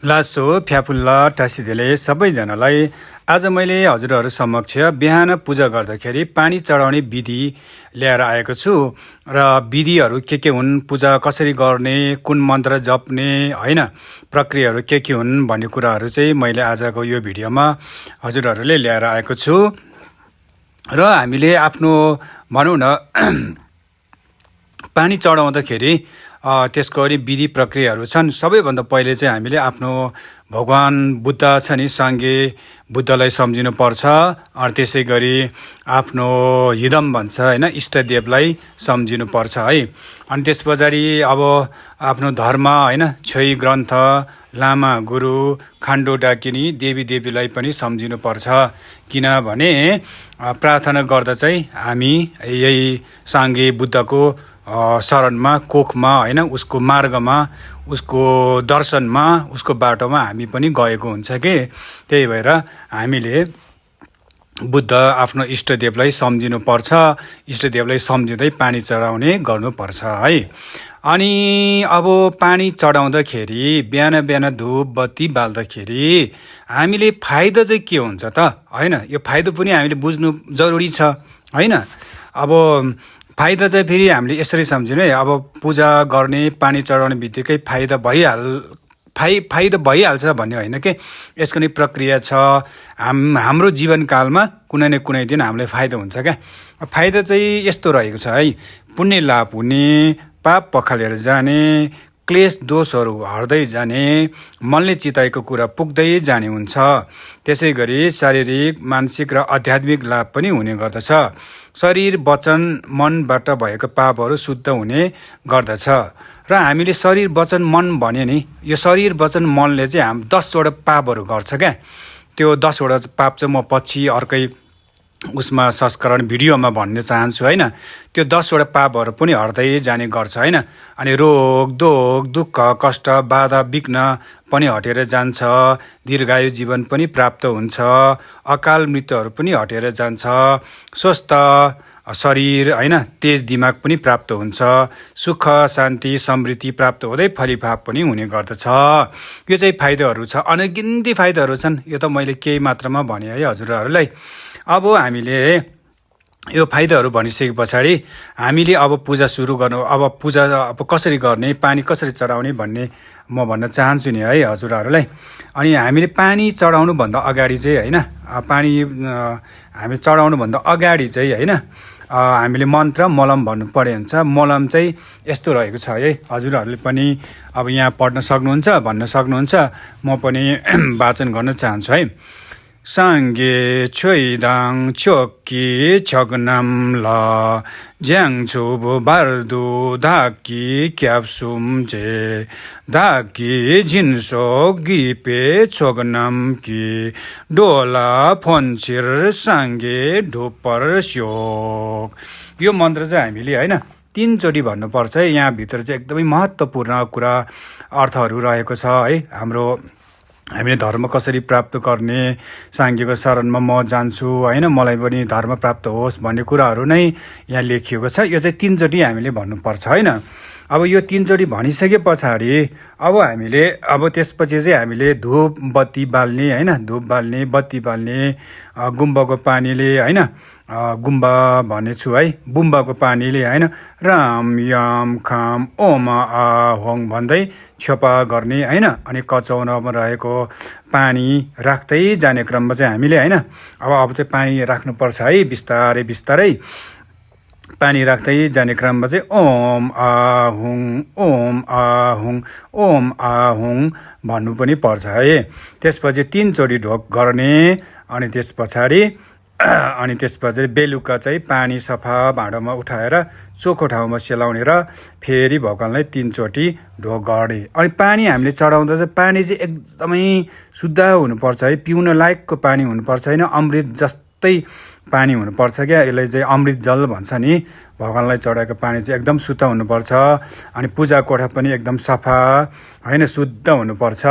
लासो फ्याफुल्ला टाँसिदेले सबैजनालाई आज मैले हजुरहरू समक्ष बिहान पूजा गर्दाखेरि पानी चढाउने विधि ल्याएर आएको छु र विधिहरू के हुन्, पूजा कसरी गर्ने, कुन मन्त्र जप्ने, हैन, प्रक्रियाहरू के हुन् भन्ने कुराहरू चाहिँ मैले आजको यो भिडियोमा हजुरहरूले ल्याएर आएको छु। र हामीले आफ्नो भनौँ न पानी चढाउँदाखेरि त्यसको अनि विधि प्रक्रियाहरू छन्। सबैभन्दा पहिले चाहिँ हामीले आफ्नो भगवान बुद्ध छ नि, साङ्गे बुद्धलाई सम्झिनु पर्छ। अनि त्यसै गरी आफ्नो हिदम भन्छ हैन, इष्टदेवलाई सम्झिनु पर्छ है। अनि त्यस पछाडि अब आफ्नो धर्म हैन, छोई ग्रन्थ, लामा गुरु, खान्डो डाकिनी देवीलाई पनि सम्झिनु पर्छ। किनभने प्रार्थना गर्दा चाहिँ हामी यही साङ्गे बुद्धको शरणमा, कोखमा हैन, उसको मार्गमा, उसको दर्शनमा, उसको बाटोमा हामी पनि गएको हुन्छ के। त्यही भएर हामीले बुद्ध आफ्नो इष्टदेवलाई सम्झिनु पर्छ। इष्टदेवलाई सम्झिँदै पानी चढाउने गर्नुपर्छ है। अनि अब पानी चढाउँदाखेरि बिहान धूप बत्ती बाल्दाखेरि हामीले फाइदा चाहिँ के हुन्छ त हैन, यो फाइदा पनि हामीले बुझ्नु जरुरी छ हैन। अब फाइदा चाहिँ फेरि हामीले यसरी सम्झिनु है, अब पूजा गर्ने, पानी चढाउने बित्तिकै फाइदा भइहाल्छ भन्ने होइन के। यसको नि प्रक्रिया छ। हाम्रो जीवनकालमा कुनै न कुनै दिन हामीलाई फाइदा हुन्छ क्या। फाइदा चाहिँ यस्तो रहेको छ है, पुण्य लाभ हुने, पाप पखालेर जाने, क्लेश दोषहरू हट्दै जाने, मनले चिताएको कुरा पुग्दै जाने हुन्छ। त्यसै गरी शारीरिक, मानसिक र आध्यात्मिक लाभ पनि हुने गर्दछ। शरीर, वचन, मनबाट भएको पापहरू शुद्ध हुने गर्दछ। र हामीले शरीर, वचन, मन भने नि, यो शरीर, वचन, मनले चाहिँ 10वटा पापहरू गर्छ क्या। त्यो 10वटा पाप चाहिँ म पछि अर्कै उसमा संस्करण भिडियोमा भन्ने चाहन्छु हैन। त्यो 10वटा पापहरू पनि हट्दै जाने गर्छ हैन। अनि रोग दोग, दुःख, कष्ट, बाधा, विघ्न पनि हटेर जान्छ। दीर्घायु जीवन पनि प्राप्त हुन्छ। अकाल मृत्युहरू पनि हटेर जान्छ। स्वस्थ शरीर हैन, तेज दिमाग पनि प्राप्त हुन्छ। सुख, शान्ति, समृद्धि प्राप्त हुँदै फलिफाप पनि हुने गर्दछ। यो चाहिँ फाइदाहरू छ, अनगिन्ती फाइदाहरू छन्। यो त मैले केही मात्रामा भने है हजुरहरूलाई। अब हामीले यो फाइदाहरू भनिसके पछाडि हामीले अब पूजा सुरु गर्नु, अब पूजा अब कसरी गर्ने, पानी कसरी चढाउने भन्ने म भन्न चाहन्छु नि है हजुरहरूलाई। अनि हामीले पानी चढाउनुभन्दा अगाडि चाहिँ हैन, पानी हामी चढाउनुभन्दा अगाडि चाहिँ हैन, हामीले मन्त्र मलम भन्नु पर्ने हुन्छ। मलम चाहिँ यस्तो रहेको छ है, हजुरहरूले पनि अब यहाँ पढ्न सक्नुहुन्छ, भन्न सक्नुहुन्छ, म पनि वाचन गर्न चाहन्छु है। साङ्गे छोइदाङ चोक्की छगनाम ल ज्याङछुबु बार्दु धाकी क्याप्सुम जे धाकी झिन्सो गिपे छोगनाम कि डोला फन्सिर साङ्गे ढोपर स्योक। यो मन्त्र चाहिँ हामीले हैन 3 चोटि भन्नुपर्छ है। यहाँभित्र चाहिँ एकदमै महत्त्वपूर्ण कुरा अर्थहरू रहेको छ है। हामीले धर्म कसरी प्राप्त गर्ने, साङ्गेको शरणमा म जान्छु हैन, मलाई पनि धर्म प्राप्त होस् भन्ने कुराहरू नै यहाँ लेखिएको छ। यो चाहिँ 3 चोटि हामीले भन्नुपर्छ हैन। अब यो 3 चोटि भनिसके पछाडि अब हामीले त्यसपछि चाहिँ हामीले धूप बत्ती बाल्ने हैन, धूप बाल्ने, बत्ती बाल्ने, गुम्बाको पानीले हैन, गुम्बा भनेछु है, बुम्बाको पानीले हैन, राम याम खाम ओम आ होङ भन्दै छेपा गर्ने हैन। अनि कचौनामा रहेको पानी राख्दै जाने क्रममा चाहिँ हामीले हैन, अब चाहिँ पानी राख्नुपर्छ है, बिस्तारै पानी राख्दै जाने क्रममा चाहिँ ओम आ हुङ, ओम आ हुङ, ओम आ हुङ भन्नु पनि पर्छ है। त्यसपछि 3 चोटि ढोक गर्ने। अनि त्यसपछि बेलुका चाहिँ पानी सफा भाँडोमा उठाएर चोखो ठाउँमा सेलाउने र फेरि भगवानलाई 3 चोटि ढोक गर्ने। अनि पानी हामीले चढाउँदा चाहिँ पानी चाहिँ एकदमै शुद्ध हुनुपर्छ है, पिउन लायकको पानी हुनुपर्छ हैन, अमृत जस्तै पानी हुनुपर्छ क्या। यसलाई चाहिँ अमृत जल भन्छ नि। भगवानलाई चढाएको पानी चाहिँ एकदम शुद्ध हुनुपर्छ। अनि पूजा कोठा पनि एकदम सफा हैन, शुद्ध हुनुपर्छ।